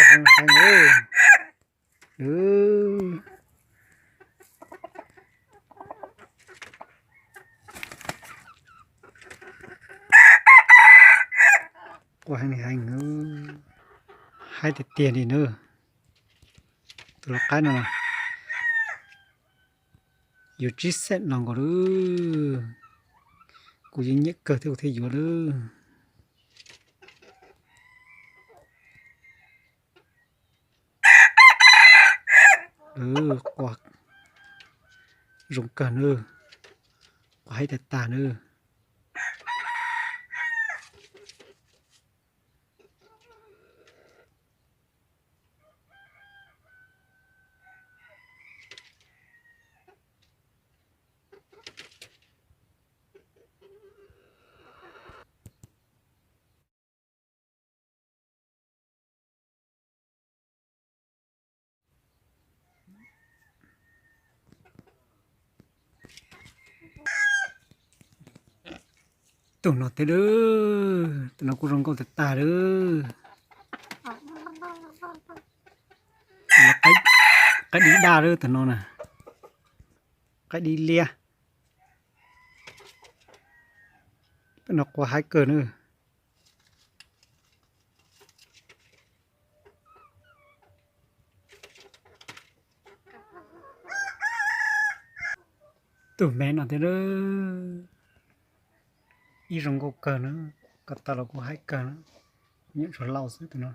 heev heev. Quaj heev heev, haib tiag tiag li na. Tus lau qaib no yuav tsib xees los nkaus lawm. Kuv yeej nyiam kawg thiab kuv thiaj yuav lawm. Quaj zoo kawg nawb, quaj haib tag tag nawb. Tus no thiab lawm, tus no kuj zoo nkauj tag tag lawm. Qaib dib daj lawm tus no na, qaib dib liab. Tus no quaj haib kawg na. Tus me no thiab lawm, ib zoo nkauj kawg na, ko taw los kuj haib kawg na, nyuam tshuav lau xwb tus no.